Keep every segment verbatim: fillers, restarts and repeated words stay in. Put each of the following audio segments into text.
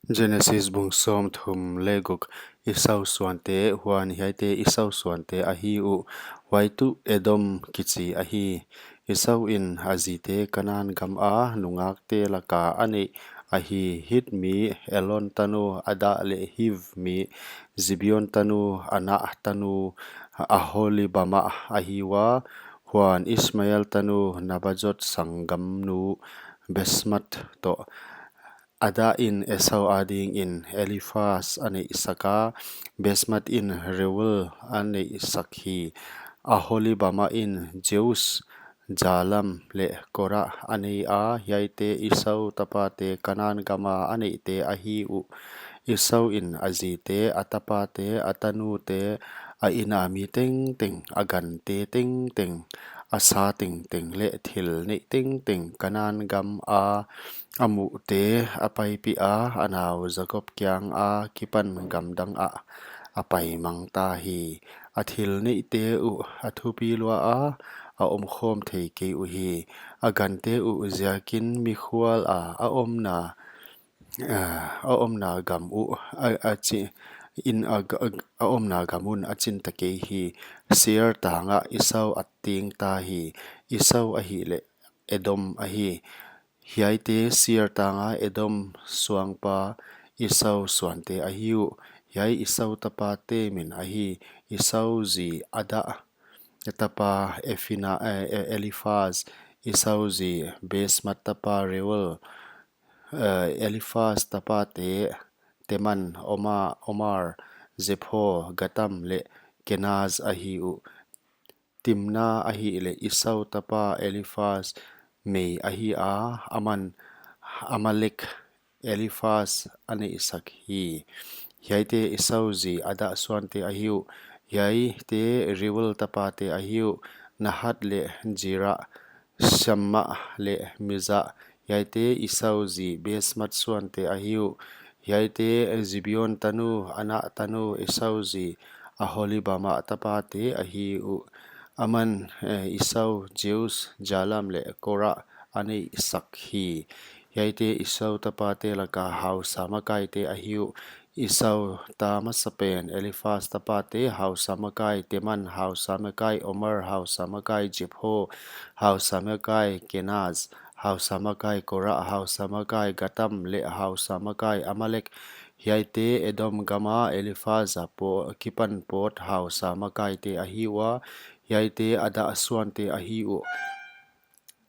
Genesis bung sawmthum leh guk. Esau suante. Huan hiaite Esau suante ahi uh, huai tuh Edom kichi ahi. Esau in a zite Kanan gama nungakte laka a neih ahi. Hit mi Elon tanu Ada leh Hiv mi Zibeon tanu Ana tanu Aholibama ahi ua. Huan Ismael tanu Nebaiot sanggamnu Basmat toh. Ada in Esau adingin Elifaz a neihsak a, Basmat in Reuel a neihsak hi. Aholibama in Jeus, Jalam leh Kora a nei a. Hiaite Esau tapate Kanan gama a neihte ahi uh. Esau in a zite, a tapate, a tanute, a ina mi tengteng, a gante tengteng, a sa tengteng leh thil neih tengteng Kanan gama a muhte a paipih a, a nau Jakob kianga kipan gamdang ah a paimang ta hi. A thil neihte uh a thupi lua a, a omkhawm thei kei uhi. A gante uh ziakin mikhual a, a omna, a, a omna gam uh a, a chi, in a, a, a omna gam un a chin ta kei hi. Seir tangah Esau a ting ta hi. Esau ahihleh Edom ahi. Hiaite Seir tanga Edom suangpa Esau suante ahi uh. Hiai Esau tapate min ahi: Esau zi Ada, tapa Efina, eh, eh, Elifaz, Esau zi Basmat tapa Reuel, eh, Elifaz tapate Teman, Oma, Omar, Zepho, Gatam leh Kenaz ahi uh. Timna ahihleh Esau tapa Elifaz mei ahi a, aman Amalek Elifaz a neihsak hi. Hiaite Esau zi Ada suante ahi uh. Hiaite Reuel tapate ahi uh: Nahat leh Zera, Samma leh Miza. Hiaite Esau zi Basmat suante ahi uh. Hiaite Zibeon tanu, Ana tanu, Esau zi Aholibama tapate ahi uh. Aman, eh, Esau, Jeus, Jalam leh Kora a neihsak hi. Hiaite Esau tapate laka hausa makaite ahi uh. Esau ta masapen Elifaz tapate hausa makai: Teman hausa makai, Omar hausa makai, Zepho hausa makai, Kenaz hausa makai, Kora hausa makai, Gatam leh hausa makai Amalek. Hiaite Edom gama Elifaz a po-, kipan pawt hausa makaite ahi ua. Hiaite Ada suante ahi uh.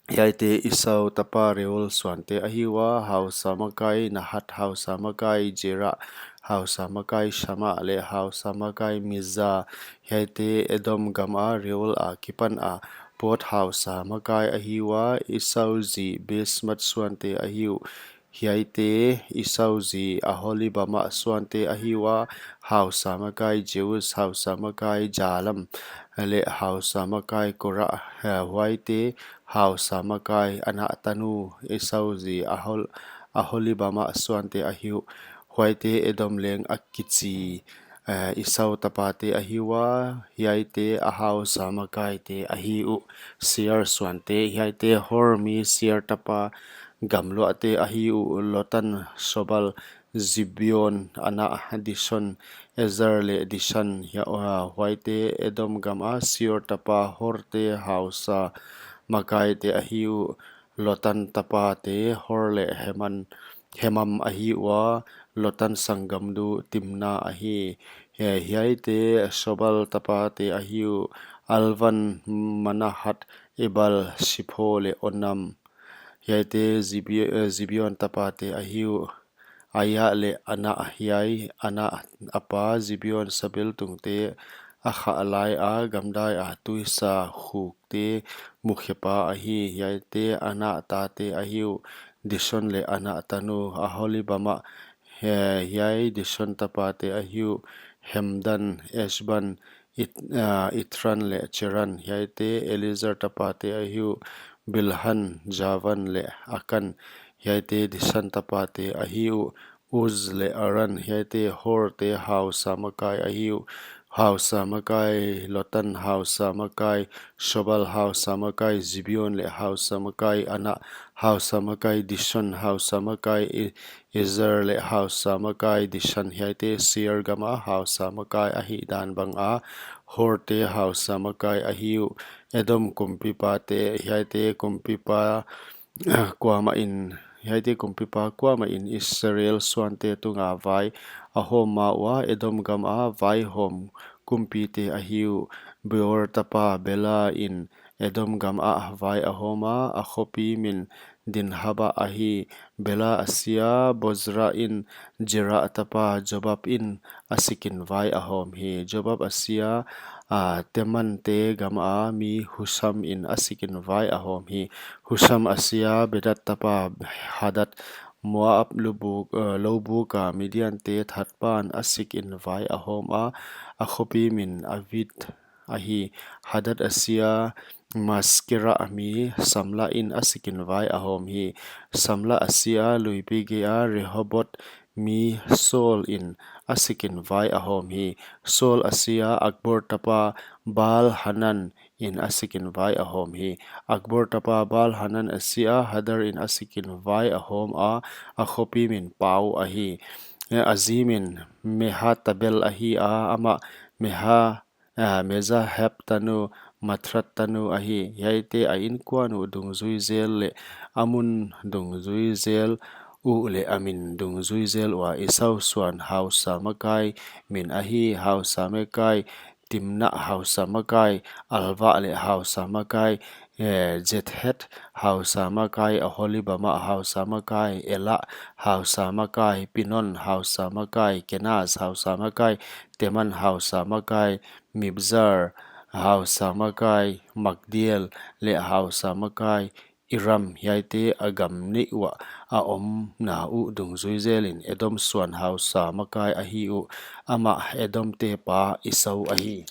Hiaite Esau tapa Reuel suante ahi ua: hausa makai Nahat, hausa makai Zera, hausa makai Samma leh hausa makai Miza. Hiaite Edom gama Reuel a kipan a pawt hausa makai ahi ua. Esau zi Basmat suante ahi uh. Hiaite Esau zi Aholibama suante ahi ua: hausa makai Jeus, hausa makai Jalam leh hausa makai Kora. Eh, huaite hausa makai Ana tanu Esau zi Ahol-, Aholibama suante ahi uh. Huaite Edom leng a kichi, eh, Esau tapate ahi ua. Hiaite a hausa makaite ahi uh. Seir suante. Hiaite Hor mi Seir tapa gamluahte ahi uh: Lotan, Sobal, Zibeon, Ana, Dison, Ezer leh Disan. Hia-, uh, huaite Edom gama Seir tapa Horte hausa makaite ahi uh. Lotan tapate Hor leh Heman, Hemam ahi ua. Lotan sanggamnu Timna ahi. Hi-, hiaite Sobal tapate ahi uh: Alvan, Manahat, Ebal, Sipho leh Onam. Hiaite Zibe-, eh, Zibeon tapate ahi uh. Aia leh Ana. Hiai Ana a pa Zibeon sabiltungte a khah laia gamdai a tuisa khukte mukhepa ahi. Hiaite Ana tate ahi uh: Dison leh Ana tanu Aholibama. Hi-, hiai Dison tapate ahi uh: Hemdan, Esban, It-, ah, Itran leh Cheran. Hiaite Eliezer tapate ahi uh: Bilhan, Javan leh Akan. Hiaite Disan tapate ahi uh: Uz leh Aran. Hiaite Horte hausa makai ahi uh. hausa makai, Lotan hausa makai, Shobal hausa makai, Zibeon leh hausa makai, Anah hausa makai, Dishon hausa makai, E-, Ezer leh hausa makai, Dishan. Hiaite Seir gama hausa makai ahihdan banga Horte hausa makai ahi uh. Edom kumpipate, hiaite kumpipa kuamahin, hiaite kumpipa kuamahin Israel suante tunga vai a hawm ma ua, Edom gama vaihawm kumpite ahi uh. Beor tapa Bela in Edom gamah vai a hawma, a khopi min Dinhaba ahi. Bela a sia, Bozra in Zera tapa Jobab in a sikin vai a hawm hi. Jobab a sia, a, Temante gama mi Husam in a sikin vai a hawm hi. Husam a sia, Bedad tapa Hadad, Moab lubuk, eh, loubuka Midiante thatpan a sikin vai a hawma, a khopi min Avit ahi. Hadad a sia, Maskira mi Samla in a sikin vai a hawm hi. Samla a sia, luipi geia Rehoboth mi Saul in a sikin vai a hawm hi. Saul a sia, Akbor tapa Baal Hanan in a sikin vai a hawm hi. Akbor tapa Baal Hanan a sia, Hadar in a sikin vai a hawma, a khopi min Pau ahi. Eh, a zi min Mehatabel ahi a, amah Meha, ah, Mezahab tanu, Matred tanu ahi. Hiaite a inkuan uh dungzui zel leh a mun dungzui zel uh leh a min dungzui zel ua Esau suan hausa makai min ahi. Hausa makai Timna, hausa makai Alva leh hausa makai, eh, Jethet, hausa makai Oholibama, hausa makai Ela, hausa makai Pinon, hausa makai Kenaz, hausa makai Teman, hausa makai Mibzar, hausa makai Magdiel leh hausa makai Iram. Hiaite a gam neih uah a omna uh dungzui zelin Edom suan hausa makai ahi uh. Amah Edomte pa Esau ahi.